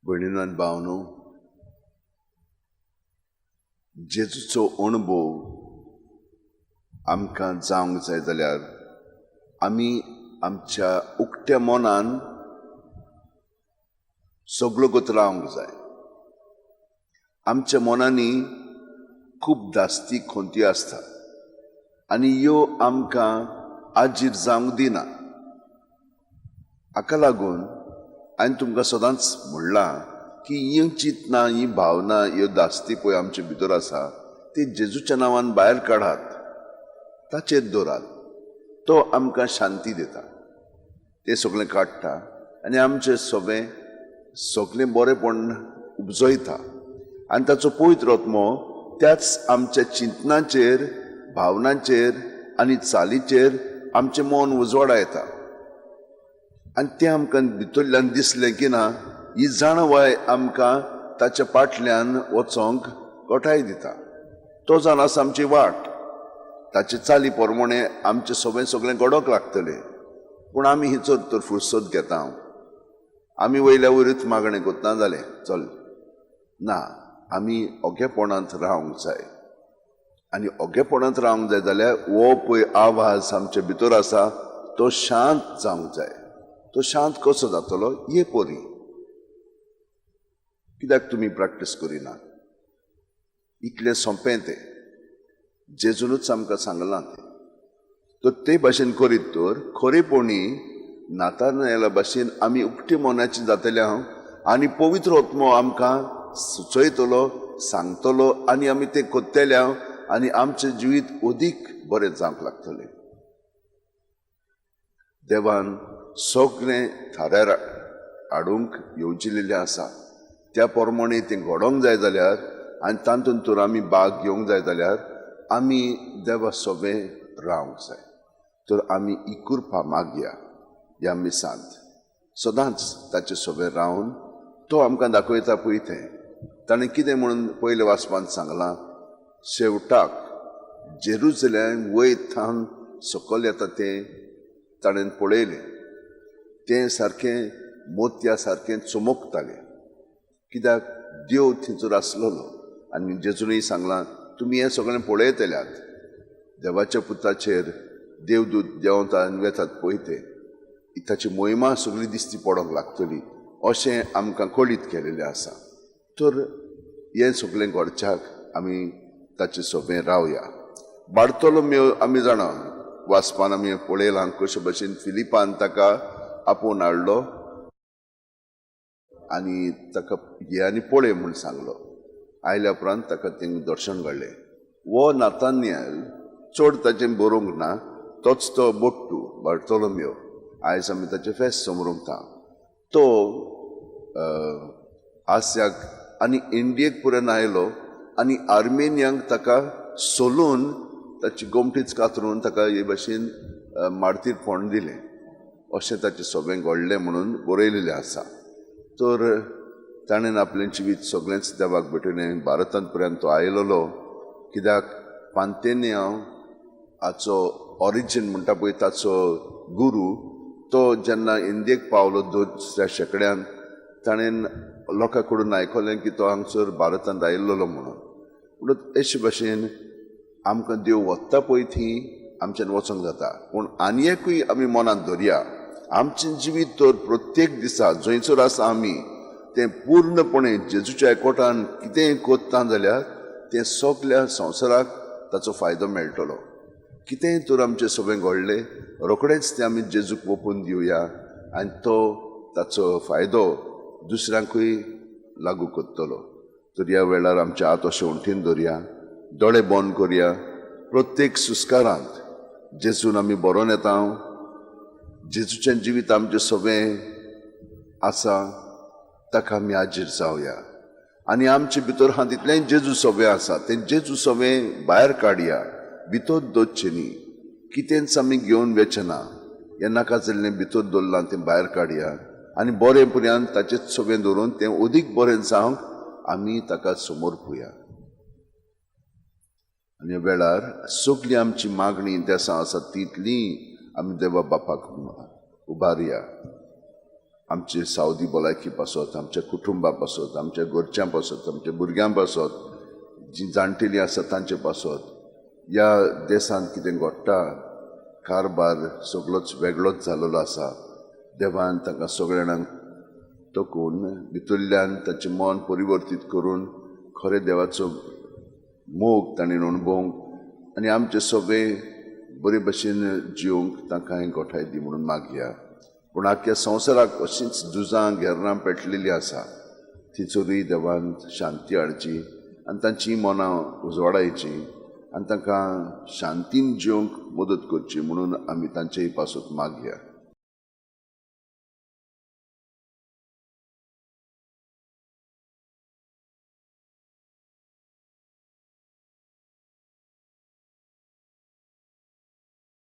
भयणीनो आनी भावनो, जेजूचो अणभव आमकां जावंक जाय जाल्यार आमी आमच्या उकत्या मनान सगळो गत रावंक जाय. आमच्या मनांनी खूब धास्ती खंती आसता आनी ह्यो आमकां आजीर जावंक दिना. हाका लागून हांवें तुमकां सदांच म्हणलां की हीं चिंतनां, ही भावना, ह्यो धास्ती पळय आमचे भितर आसा ती जेजूच्या नांवान भायर काडात, ताचेर दवरात. तो आमकां शांती दिता, तें सगळें काडटा आनी आमचें सगळें सगळें बरेंपण उपजयता आनी ताचो पवित्र आत्मो त्याच आमच्या चिंतनाचेर, भावनांचेर आनी चालीचेर आमचें मन उजवाडा येता. आनी तें आमकां भितरल्यान दिसलें की ना, ही जाणवाय आमकां ताच्या फाटल्यान वचोंक कठाय दिता. तो जावन आसा आमची वाट. ताचे चाली प्रमाणे आमचें सगळें सगळें घडोवंक लागतलें. पूण आमी ही चड तर फुरसत घेता. आमी वयल्या वयरूच मागणें करतना जालें चल ना, आमी ओगेपणांत रावंक जाय. आनी ओगेपणांत रावंक जाय जाल्यार हो पळय आवाज आमचे भितर आसा तो शांत जावंक जाय. तो शांत कसो जातलो? ये पोरी कित्याक तुमी प्रॅक्टीस करिना? इतलें सोंपें तें, जेजूनच आमकां सांगलां तें. तर ते भाशेन करीत तर खरेपणी नातानायला भाशेन आमी उकते मनाचे जातले हांव आनी पवित्र आत्मो आमकां सुचयतलो, सांगतलो आनी आमी तें करतले हांव आनी आमचें जिवीत अदीक बरें जावंक लागतलें. देवान सगळें थाऱ्यार हाडूंक येवजिल्लें आसा. त्या प्रमाणे तें घडोवंक जाय जाल्यार आनी तातूंत तर आमी भाग घेवंक जाय जाल्यार आमी देवा सोबें रावंक जाय. तर आमी ही कृपा मागया ह्या मिसांत सदांच ताचे सोबें रावन. तो आमकां दाखयता पळय तें ताणें कितें म्हणून पयले वाचपांत सांगलां, शेवटाक जेरुजलेम वयर थावन सकयल येता तें ताणें पळयलें. तें सारकें मोतया सारकें चमकतालें, कित्याक देव थंयसर आसलेलो. आनी जेजूनय सांगलां, तुमी हें सगळें पळयतल्यात, देवाच्या पुताचेर देवदूत देंवता आनी वेतात पळय ते, ताची मोहिमा सगळी दिसती पडोंक लागतली अशें आमकां कळीत केलेलें आसा. तर हें सगळें घडच्याक आमी ताचे सोबें रावया. बार्तोलोमेव आमी जाणा, वाचपान आमी पळयलां कशे भशेन फिलिपान ताका आपोवन हाडलो आनी ताका हे आनी पळय म्हूण सांगलो. आयल्या उपरांत ताका तें दर्शन घडलें. हो नातान्याल चड ताचें बरोवंक ना, तोच तो बोट्टू बार्तोलोमेव. आयज आमी ताचें फेस्त समरूंक. तो आस्याक आनी इंडियेक पुराय आयलो आनी आर्मेनियांक ताका सोलून ताची गोमटीच कातरून ताका हे भाशेन मार्तीर फोंड दिलें अशें ताचें सगळें घडलें म्हणून बरयलेलें आसा. तर ताणें आपलें जिवीत सगळेंच देवाक भेटयलें. भारतांत पर्यंत तो आयलेलो, कित्याक पांतेन्यांव हाचो ऑरिजीन म्हणटा पळय ताचो गुरू तो जेन्ना इंडियेक पावलो दुसऱ्या शेंकड्यान, ताणें लोकां कडून आयकलें की तो हांगसर भारतांत आयिल्लो म्हणून. पूण अशे भाशेन आमकां देव वता पळय थंय आमच्यान वचोंक जाता. पूण आनी एकूय आमी मनांत धरया, आमचें जिवीत तर प्रत्येक दिसा जंयसर आसा आमी तें पूर्णपणे जेजूच्या एकवटान कितेंय कोत्ता जाल्यार तें सगल्या संवसाराक ताचो फायदो मेळटलो. कितेंय तर आमचें सगळें घडलें रोखडेंच तें आमी जेजूक ओपून दिवया आनी तो ताचो फायदो दुसऱ्यांकूय लागू करतलो. तर ह्या वेळार आमचे हात अशे उंठीन धरया, दोळे बंद करया. प्रत्येक सुस्कारांत जेजून आमी बरोवन येता. जेजूचें जिवीत आमचें सगळें आसा, ताका आमी हाजीर जावया आनी आमचे भितर आहा तितलें जेजू सगळें आसा तें जेजू सगळें भायर काडया, भितर दवरचें न्ही. कितेंच आमी घेवन वचें ना, हें नाका जाल्लें भितर दवरलां तें भायर काडया आनी बरें पर्यंत ताचेच सगळें दवरून तें अदीक बरें जावंक आमी ताका समर्पुया. आनी वेळार सगळी आमची मागणी देसां आसा तितली आमी देवा बापाक उबारया. आमचे सावदी भलायकी पासत, आमच्या कुटुंबा पासत, आमच्या घरच्यां पासत, आमच्या भुरग्यां पासत, जीं जाणटेलीं आसा तांचे पासत. ह्या देशांत कितें घडटा, कारबार सगळोच वेगळोच जाल्लो आसा. देवान तांकां सगळ्या जाणांक तकून भितरल्यान तांचें मन परिवर्तीत करून खरें देवाचो मोग तांणी अणभवंक आनी आमचे सगळे बरे भशेन जिवंक तांकां हें गोठाय दी म्हणून मागया. पूण आख्ख्या संवसाराक अशींच झुजां घेरणां पेटलेलीं आसा, थंयसरूय देवान शांती हाडची आनी तांचीं मनां उजवाडायचीं आनी तांकां शांतीन जिवंक मदत करची म्हणून आमी तांचेय पासत मागया.